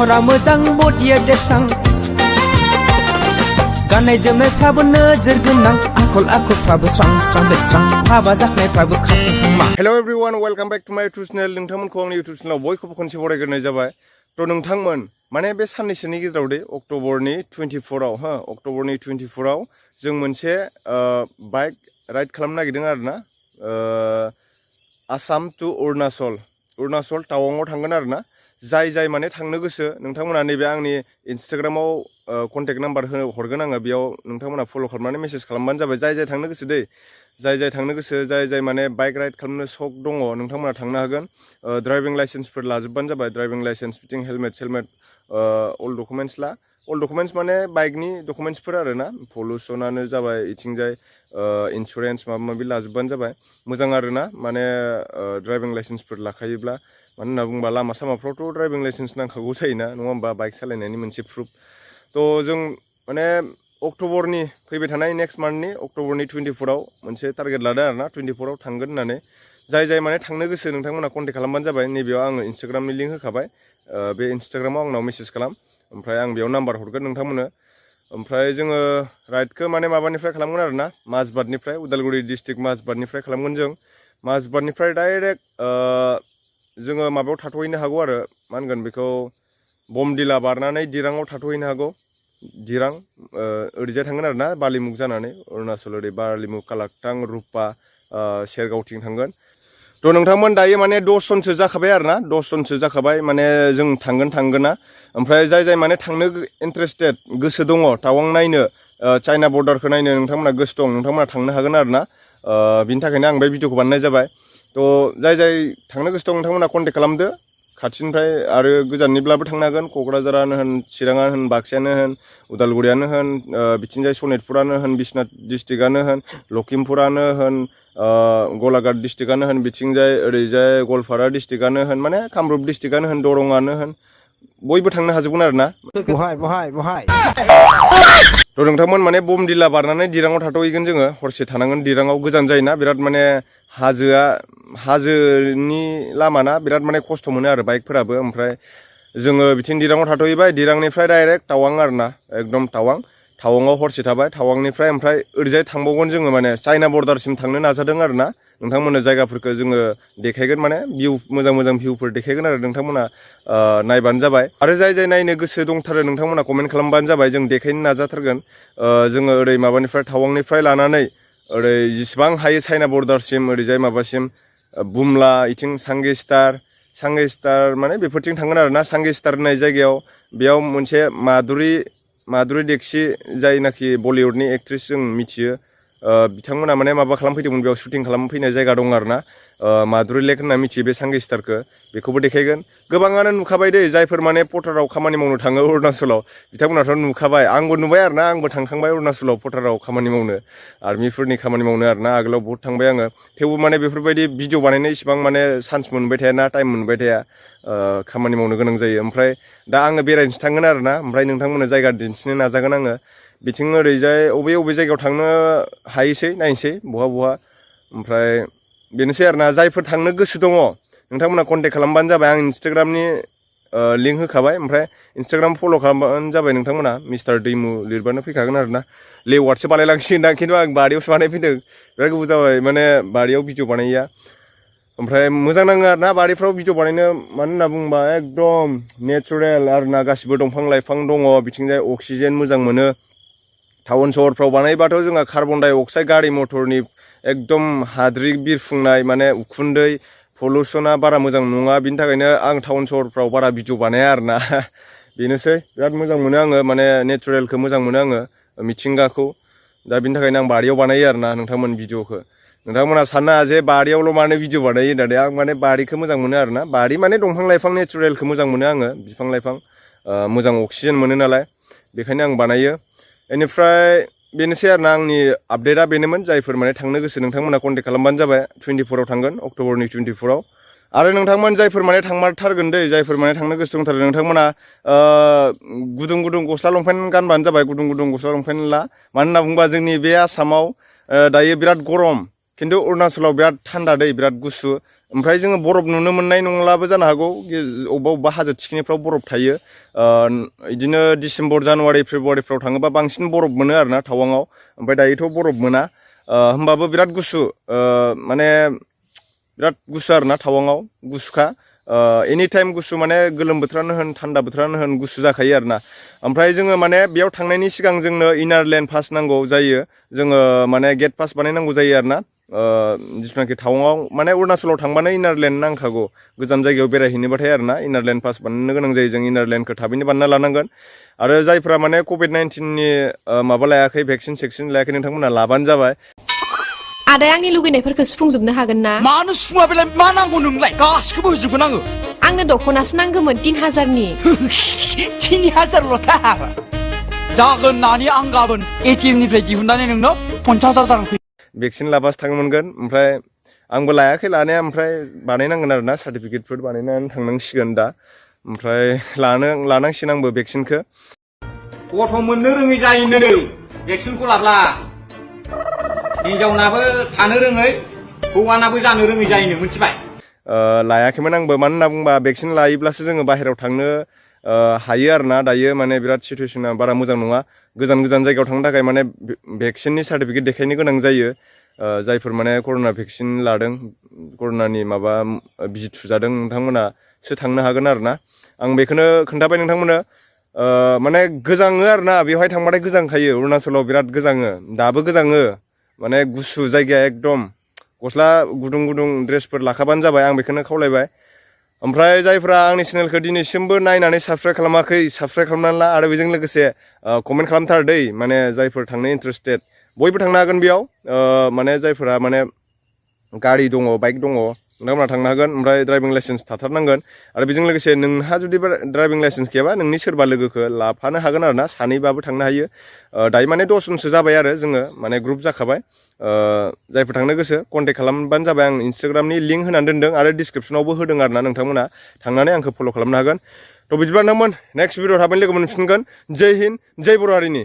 महरा मोजां बडिया देरसां गाननाय जोमनायफ्राबो नोजोर गोनां आखल आखुफ्राबो स्रां स्रां बेस्रां हाबा जाखानायफ्राबो खाथिहांमा। Hello everyone, welcome back to my YouTube channel. नोंथांमोनखौ आंनि यूट्यूब चैनलाव बयखौबो खनसे बरायग्रोनाय जाबाय। तो नोंथांमोन माने बे साननैसोनि गेजेराव दे अक्ट'बरनि 24आव अक्ट'बरनि 24आव जों मोनसे बाइक राइड खालामनो नागिरदों आरोना, आसाम टू अरुणाचल टावांआव थांगोन आरोना। जाय माने थांनो गोसो नोंथांमोना नैबे आंनि इन्स्टाग्रामाव कन्टेक्ट नाम्बार हरगोन आङो, बेयाव नोंथांमोना फल' खालामनानै मेसेज खालामबानो जाबाय। जाय थांनो गोसो दै, जाय थांनो गोसो, जाय माने बाइक राइड खालामनो शक दङ नोंथांमोना थांनो हागोन। ड्राइभिं लाइसेन्सफोर लाजोबबानो जाबाय, ड्राइभिं लाइसेन्स बिथिं हेलमेट अल डकुमेन्ट्स ला। अल डकुमेन्ट्स माने बाइकनि डकुमेन्ट्सफोर आरोना, पलुसनानो जाबाय इथिंजाय इन्सुरेन्स माबा माबि लाजोबबानो जाबाय। मोजां आरोना माने ड्राइभिं लाइसेन्सफोर लाखायोब्ला, मानो होनना बुङोबा लामा सामाफ्रावथ' ड्राइभिं लाइसेन्स नांखागौ जायोना, नङा होमबा, बाइक सालायनायनि मोनसे प्रुफ। थ' जों माने अक्ट'बरनि फैबाय थानाय नेक्स्ट मान्थनि अक्ट'बरनि 24आव मोनसे टारगेट लादों आरोना, 24आव थांगोन होननानै। जाय माने थांनो गोसो नोंथांमोना कन्टेक्ट खालामबानो जाबाय। नैबेयाव आङो इन्स्टाग्रामनि लिंक होखाबाय, बे इन्स्टाग्रामाव आंनाव मेसेज खालाम, ओमफ्राय आं बेयाव नाम्बार हरगोन नोंथांमोननो। ओमफ्राय जोङो राइडखौ माने माबानिफ्राय खालामगोन आरोना, माजबाटनिफ्राय, उदालगुरि डिस्ट्रिक्ट माजबाटनिफ्राय खालामगोन जों। माजबाटनिफ्राय डाइरेक्ट जोङो माबायाव थाथ'हैनो हागौ आरो, मा होनगोन बेखौ, बमदिला बारनानै दिराङाव थाथ'हैनो हागौ। दिरां ओरैजाय थांगोन आरोना, बालिमुग जानानै अरुणाचल ओरै बालिमुग, कालाकटां, रुपा, सेरगावथिं थांगोन। थ' नोंथांमोन दायो माने 10 जनसो जाखाबाय आरोना, 10 जनसो जाखाबाय माने जों थांगोना। ओमफ्राय जाय माने थांनो इन्टारेस्टेड, गोसो दङ टावां नायनो, चाइना बर्डारखौ नायनो नोंथांमोना गोसो दं, नोंथांमोना थांनो हागोन आरोना। बिनि थाखायनो आं बे भिडिअखौ बानायनाय जाबाय। थ' जाय थांनो गोसो दं नोंथांमोना कन्टेक्ट खालामदो। खाथिनिफ्राय आरो गोजाननिब्लाबो थांनो हागोन, क'क्राझारानो होन, चिराङानो होन, बाक्सायानो होन, उदालगुरियानो होन, बिथिंजाय सनितपुरानो होन, बिश्वनाथ डिस्ट्रिक्टआनो होन, लखिमपुरानो होन, गलाघाट डिस्ट्रिक्टआनो होन, बिथिंजाय ओरैजाय गवालपारा डिस्ट्रिक्टआनो होन, माने कामरुप डिस्ट्रिक्टआनो होन, दरंआनो होन, बयबो थांनो हाजोबगोन आरोना। बहाय थ' नोंथांमोन माने बमदिला बारनानै दिराङाव थाथ'हैगोन जोङो, हरसे थानांगोन दिराङाव। गोजान जायोना बिराद, माने हाजोनि लामाना बिराद माने खस्थ' मोनो आरो बाइकफोराबो। ओमफ्राय जोङो बिथिं दिराङाव थाथ'हैबाय, दिरांनिफ्राय डाइरेक्ट टावां आरोना, एकदम टावांआव हरसे थाबाय। टावांनिफ्राय ओमफ्राय ओरैजाय थांबावगोन जोङो, माने चाइना बर्डारसिम थांनो नाजादों आरोना। नोंथांमोननो जायगाफोरखौ जोङो देखायगोन, माने मोजां भिउफोर देखायगोन आरो, नोंथांमोना नायबानो जाबाय। आरो जाय नायनो गोसो दंथारो नोंथांमोना कमेन्ट खालामबानो जाबाय, जों देखायनो नाजाथारगोन। जोङो ओरै माबानिफ्राय, टावांनिफ्राय लानानै ओरै जेसेबां हायो चाइना बर्डारसिम, ओरैजाय माबासिम, बुमला, इथिं सांगेस्टार माने बेफोरथिं थांगोन आरोना। सांगेस्टार होननाय जायगायाव, बेयाव मोनसे माधुरि दीक्षित, जायनाखि बलिउडनि एक्ट्रेस जों मिथियो, बिथांमोना माने माबा खालामफैदोंमोन, बेयाव शुटिं खालामफैनाय जायगा दं आरोना। माधुरि लेक होनना मिथियो बे सांगेस्टारखौ, बेखौबो देखायगोन। गोबाङानो नुखाबाय दै, जायफोर माने पटाराव खामानि मावनो थाङो अरुणाचलाव, बिथांमोनाथ' नुखाबाय। आंबो नुबाय आरोना, आंबो थांखांबाय अरुणाचलाव पटाराव खामानि मावनो, आर्मिफोरनि खामानि मावनो आरोना। आगोलाव बहुत थांबाय आङो, थेवबो माने बेफोरबायदि भिडिअ बानायनो इसिबां माने चान्स मोनबाय थाया ना, टाइम मोनबाय थाया, खामानि मावनो गोनां जायो। ओमफ्राय दा आङो बेरायनोसो थांगोन आरोना, ओमफ्राय नोंथांमोननो जायगा दिन्थिनो नाजागोन आङो। बिथिं ओरैजाय अबे जायगायाव थांनो हायोसै नायनोसै, बहा। ओमफ्राय बेनोसै आरोना, जायफोर थांनो गोसो दङ नोंथांमोना कन्टेक्ट खालामबानो जाबाय। आं इन्स्टाग्रामनि लिंक होखाबाय, ओमफ्राय इन्स्टाग्राम फल' खालामबानो जाबाय नोंथांमोना। मिस्टार दैमु लिरबानो फैखागोन आरोना। लेवार्डसो बानायलांसिगोन दां, खिन्थु आं बारियावसो बानायफैदों, बिराद गोबाव जाबाय माने बारियाव भिडिअ बानायैया। ओमफ्राय मोजां नाङो आरोना बारिफ्राव भिडिअ बानायनो, मानो होनना बुङोबा एकदम नेचारेल आरोना, गासिबो दंफां लाइफां दङ, बिथिंजाय अक्सिजेन मोजां मोनो। टाउन सहरफ्राव बानायबाथ' जोंहा कार्बन डाइ अक्साइड, गारि मथरनि एकदम हाद्रि बिरफुंनाय, माने उखुन्दै, पलुसना बारा मोजां नङा। बिनि थाखायनो आं टाउन सहरफ्राव बारा भिडिअ बानाया आरोना। बेनोसै, बिराद मोजां मोनो आङो, माने नेचारेलखौ मोजां मोनो आङो, मिथिंगाखौ। दा बिनि थाखायनो आं बारियाव बानायो आरोना नोंथांमोन भिडिअखौ। नोंथांमोना साननो हाया जे बारियावल' मानो भिडिअ बानायो होननानै। आं माने बारिखौ मोजां मोनो आरोना, बारि माने दंफां लाइफां नेचारेलखौ मोजां मोनो आङो, बिफां लाइफां, मोजां अक्सिजेन मोनो नालाय, बेखायनो आं बानायो। बेनिफ्राय बेनोसै आरोना, आंनि आपडेटआ बेनोमोन। जायफोर माने थांनो गोसो नोंथांमोना कन्टेक्ट खालामबानो जाबाय। 24आव थांगोन, अक्ट'बरनि 24आव। आरो नोंथांमोन जायफोर माने थांमारथारगोन दै, जायफोर माने थांनो गोसो दंथारो, नोंथांमोना गुदुं गस्ला लंपेन्ट गानबानो जाबाय, गुदुं गस्ला लंपेन्ट ला। मानो होनना बुङोबा जोंनि बे आसामाव दायो बिराद गरम, खिन्थु अरुणाचलाव बिराद थान्दा दै, बिराद गुसु। ओमफ्राय जोङो बरफ नुनो मोननाय नंलाबो जानो हागौ अबेबा अबेबा हाजो थिखिनिफ्राव बरफ थायो बिदिनो डिसेम्बर जानुवारि फेब्रुवारिफ्राव थाङोबा बांसिन बरफ मोनो आरोना टावाङाव ओमफ्राय दायोथ' बरफ मोना होमबाबो बिराद गुसु माने बिराद गुसु आरोना टावाङाव गुसुखा एनि टाइम गुसु माने गोलोम बोथोरानो होन थान्दा बोथोरानो होन गुसु जाखायो आरोना ओमफ्राय जोङो माने बेयाव थांनायनि सिगां जोंनो इनार लेन्ड पास नांगौ जायो जोङो माने गेट पास बानायनांगौ जायो आरोना जिथुनाखि टावाङाव माने अरुणाचलाव थांबानो इनार लेन्ड नांखागौ गोजान जायगायाव बेरायहैनोबाथाय आरोना इनार लेन्ड पास बानायनो गोनां जायो जों इनार लेन्डखौ थाबैनो बानायना लानांगोन आरो जायफ्रा माने कभिड-19नि माबा लायाखै भेक्सिन सेक्सिन लायाखै नोंथांमोना लाबानो जाबाय आदाया आंनि लुगैनायफोरखौ सुफुंजोबनो हागोन ना मानो सुफुङा बेलाय मा नांगौ नोंलाय गासिखौबो होजोबगोन आङो आंनो दख'नासो नांगौमोन 3000नि 3000ल'थार जागोन होननानै आं गाबोन एटिएमनिफ्राय दिहुननानै नोंनो 50,000 भेक्सिन लाबासो थांनो मोनगोन ओमफ्राय आंबो लायाखै लानाया ओमफ्राय बानायनांगोन आरोना सार्टिफिकेटफोर बानायनानै थांनांसिगोन दा ओमफ्राय लानांसिगोन आंबो भेक्सिनखौ गथ' मोननो रोङै जायोनो भेक्सिनखौ लाब्ला हिनजावनाबो थानो रोङै हौवानाबो जानो रोङै जायोनो मिथिबाय लायाखैमोन आंबो मानो होनना बुंबा भेक्सिन लायोब्लासो जोङो बाहेरायाव थांनो हायो आरोना दायो माने बिराद सिटुवेसना बारा मोजां नङा गोजान गोजान जायगायाव थांनो थाखाय माने भेक्सिननि सार्टिफिकेट देखायनो गोनां जायो जायफोर माने कर'ना भेक्सिन लादों कर'नानि माबा बिजि थुजादों नोंथांमोनासो थांनो हागोन आरोना आं बेखौनो खोन्थाबाय नोंथांमोननो माने गोजाङो आरोना बेवहाय थांबाथाय गोजांखायो अरुणाचलाव बिराद गोजाङो दाबो गोजाङो माने गुसु जायगाया एकदम गस्ला गुदुं गुदुं ड्रेसफोर लाखाबानो जाबाय आं बेखौनो खावलायबाय ओमफ्राय जायफ्रा आंनि चेनेलखौ दिनैसिमबो नायनानै साबस्क्राइब खालामाखै साबस्क्राइब खालामनानै ला आरो बेजों लोगोसे कमेन्ट खालामथार दै माने जायफोर थांनो इन्टारेस्टेड बयबो थांनो हागोन बेयाव माने जायफोरा माने गारि दङ बाइक दङ नोंथांमोना थांनो हागोन ओमफ्राय ड्राइभिं लाइसेन्स थाथारनांगोन आरो बेजों लोगोसे नोंहा जुदि ड्राइभिं लाइसेन्स गैयाबा नोंनि सोरबा लोगोखौ लाफानो हागोन आरोना सानैबाबो थांनो हायो दायो माने 10 जनसो जाबाय आरो जोङो माने ग्रुप जाखाबाय जायफोर थांनो गोसो कन्टेक्ट खालामबानो जाबाय आं इन्सटाग्रामनि लिंक होनानै दोनदों आरो डिसक्रिपसनावबो होदों आरोना नोंथांमोना थांनानै आंखौ फल' खालामनो हागोन थ' बिदिब्ला नोंथांमोन नेक्स्ट भिडिअ थाबैनो लोगो मोनफिनगोन जय हिन्द जय बर' हारिनि